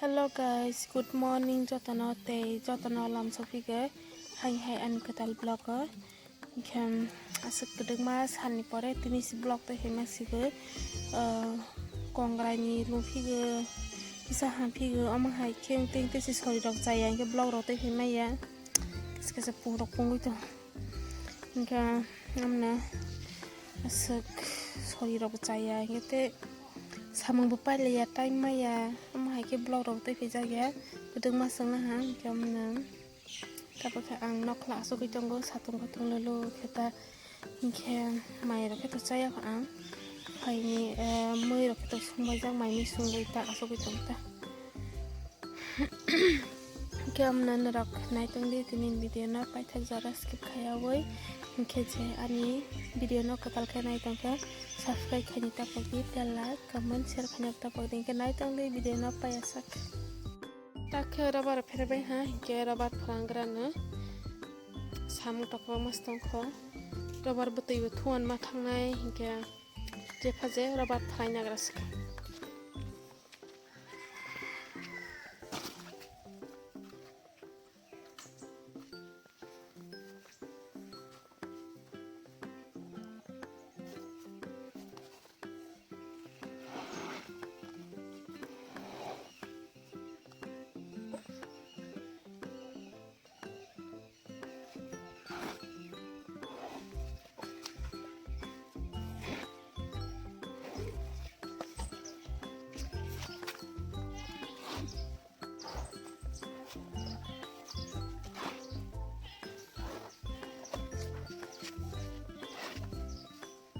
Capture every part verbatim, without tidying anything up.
Hello guys, good morning jotono tei jotono lamsok phige hai hai ani kwtal vlog o. Hinkhe aswk kwdwkma salni pore tini si vlog tei hai ma sigo, ah, kongrai ni lung phigo, kisa ham phigo, omo hai khe tei tei si sori rok chaya hinkhe vlog rok tei hai maya. Kisa kisa pung rok pungwi tongo. Hinkhe amne aswk sori rok chaya hinkhe tei samung bo pailaiya time maya, omo hai khe vlog rok tei phijak ya, kwdwkma swngna ha hinkhe amne. Tabuk khe ang nokla asugwi tongo, satung katung lolo khe ta hinkhe mai rok khe to chaya kho ang, phaini, eh, mui rok khe to sungbaijak, mai mui sungwi ta asugwi tongo ta. Hinkhe amno norok naitongdi tini video no paithak jora skip khaiyawi. Hinkhe je ani video no kwtal khe naitongkhe subscribe khaini tapokdi, tei like, comment, share khaina tapokdi. Hinkhe naitongdi video no paiyasak. Takhe rubber pherbai ha, hinkhe rubber phranggrano samung tokma mas tongkho. Rubber bwtwi bo thuan ma thangnai, hinkhe jepha je rubber phrai nagra sikha.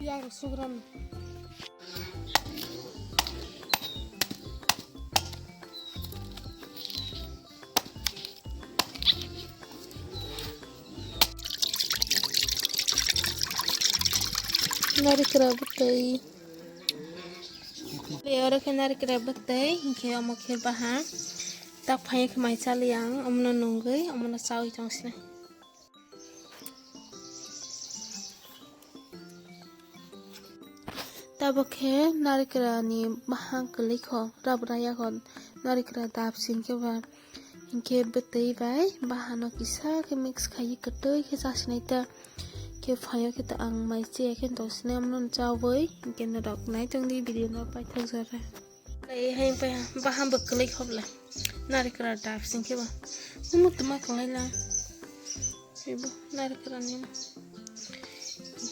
Yang sugram. Narikra bwtwi. Oro khe narikra bwtwi, hinkhe omo khe baha. Tak phai khe mai chali ang, omono nungwi, omono chawi tong sini. Tabuk khe narikra ni bahang kwlwi kho, rubber ya kho, narikra dap sing khe ba, hinkhe bwtwi bai bahano kisa khe mix khaiwi kwtwi khe chasinai ta, khe phaio khe ta ang mai chiya khe tong sinai, omono chawi hinkhe norok naitongdi video no paithak jora. Tei hai pai baham bo kwlwi khobla. Narikra dap sing khe ba. Omo tuma kwlai la. Ibo narikra ni.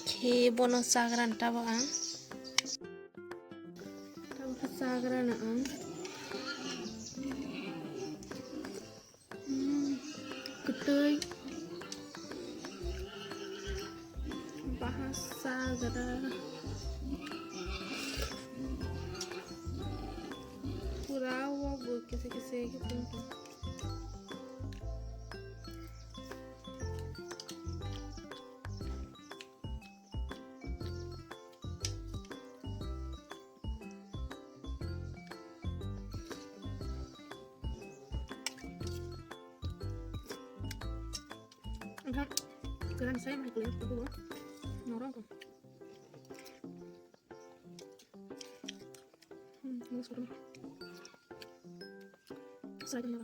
Khe bono chagra ni tabo ang. Tabo khe chagra na ang. Hmm, kwtwi. Bahasa gara. Pura wok bo kese kese khe tong tong. Aha, keran saya mai kuliah tu dulu. Norong ko. Hmm, ini sudah. Saya kenal.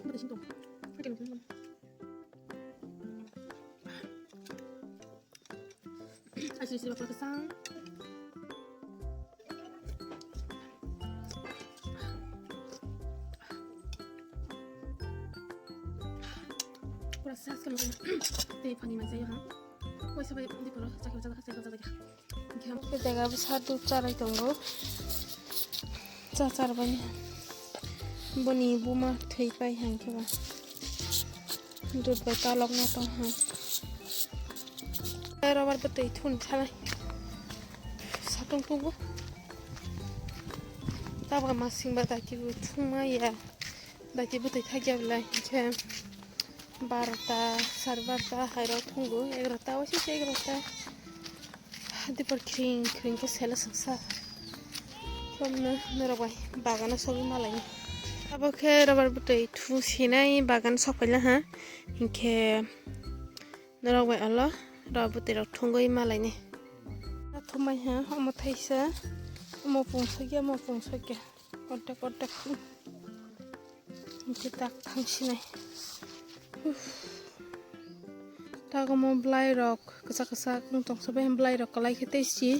Berarti sih tuh. Oke, mungkin. Asli sih bakal kesang. Pura sas kalo. Tei pani ma jayo ha. Wai sabai di poro chakhe chakhe chakhe chakhe. Khe jaga bo sa dud charai tongo. Cha charbani. Boni buma thwi pai hang khe ba. Dud bai talok no tong ha. Rubber bwtwi thun thalai. Satung tubu. Tabuk masing ba daki bo thung ma ya. Daki bwtwi thak ya belai. Khe barota, sar barota, hairok thungo, egarota, oisisa egarota. Dipor khring khring khe sela sengsa. Thomno norok bai bagano sogwi malaini. Abo khe rubber bwtwi thu sinai bagan sokphaila ha. Hinkhe norok bai olo rubber bwtwi rok thungwi malaini. Thumai ha, omo thaisa, omo pungsakya, omo pungsakya. Ordek, ordek. Hingke tak thangsinai. Uff. Tak omo bwlairok kwchak kwchak wng tongsa bai, bwlairok kwlai khe tei si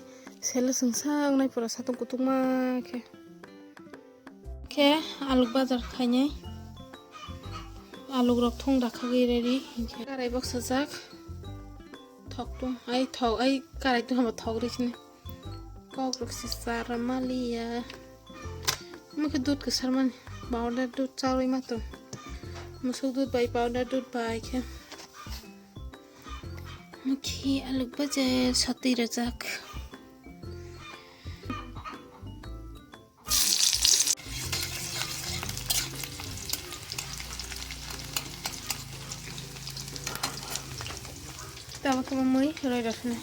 selo chwngsa wngnai pura satung kutung ma khe. Khe aluk bazar khainai. Aluk rok thung rakhagwi ready hingkhe. Karai boksajak. Thok tung, ai thok, ai karai tung hamo thok rwi sini. Kok rok se chara maliya. Omo khe dud kwsar mani. Powder dud chawi ma tong. Musuk dud bai powder dud bai khe. Omo khe aluk bajar satwi rwjak. Tamo khe mui roi rw sini.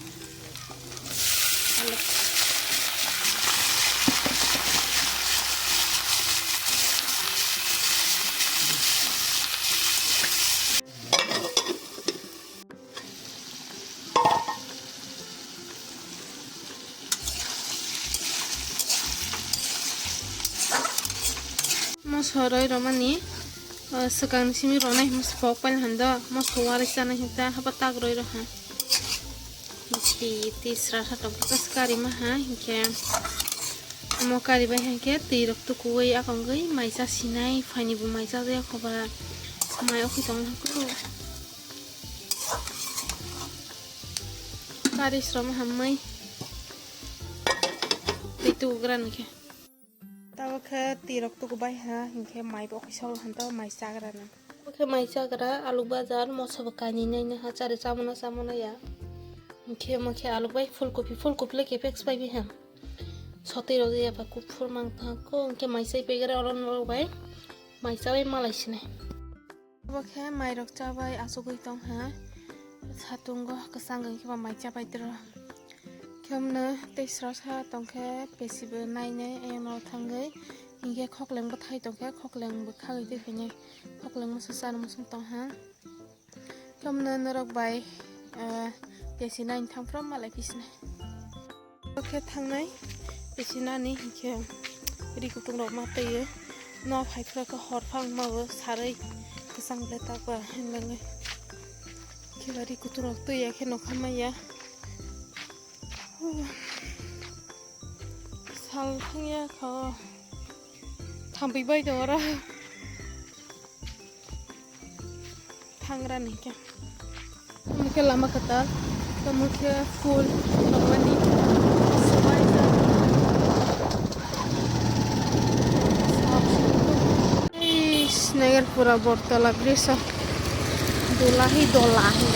Moso roi romani, ah, swkang simi ronai hwnba se pok paila hando, moso warwi chanai hwnta haba tak roi roha. Misti tisra sa tong kha kari maha hinkhe, omo kari bai hinkhe twi rok tukuwi akongwi mai cha sinai, phaini bo mai cha ya khoba, mai okhi tong kho. Kari srom hamwi twi tukugra nokhe. Tabo khe twi rok tuku bai ha, hinkhe mai bo okhi solo han to mai chagra na. Bo khe mai chagra, alu bajar, moso bo kainwi nai nai ha, chari chamano chamano ya. Hinkhe mo khe alu bai fulkopi, fulkopi le kepek pai bi ha. Sotwi rok ya ba kuphur mang tha ko, hinkhe mai chai pegra oro norok bai mai chawi malai sinai. Obo khe mairok chabai achugwi tong ha. Satungo kwchang wngkhe ba mai chabai tro. Khe omno tei sra sa tong khe pesi bo nai nai ayang no thangwi. Hinkhe khokleng bwthai tong khe khokleng bwkhagwi twi khainai. Khokleng masa chana muchung tong ha. Khe omno norok bai, eh, pesi nai thang phrom malai phi sinai. Khe thangnai, pisi nani hinkhe ri kutung rok ma twi o. No phai phra khe hor phang ma bo sarwi kwchang ble tak ba hinlangwi. Khe ba ri kutung rok twi ya khe nokha ma ya. Sal thang ya kha o. Thangwi bai tong oro. Thangrani khe. Omo khe lama kwtal, omo khe phul tongmani. Eish, Nagarpura Bortola bridge o. Dula hi dola hi.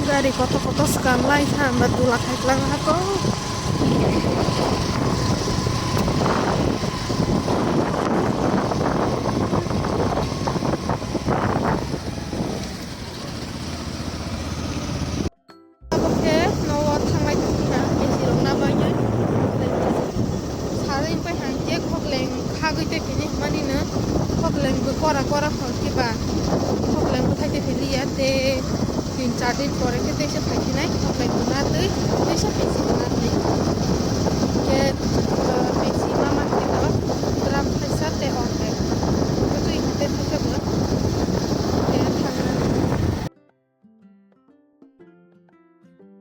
Gari kotor kotor swkang lai kha, hwnba dula khai twlang ha ko. Abo khe nogo thanglai tongkha, besi rok na bagwi. Sarwi pai hang khe khokleng khagwi tei phini hwnmani no khokleng bo kora kora phor khe ba khokleng bwthai tei philiya tei tin char din pore khe teisa phai phinai khokleng bo na twi teisa phai si.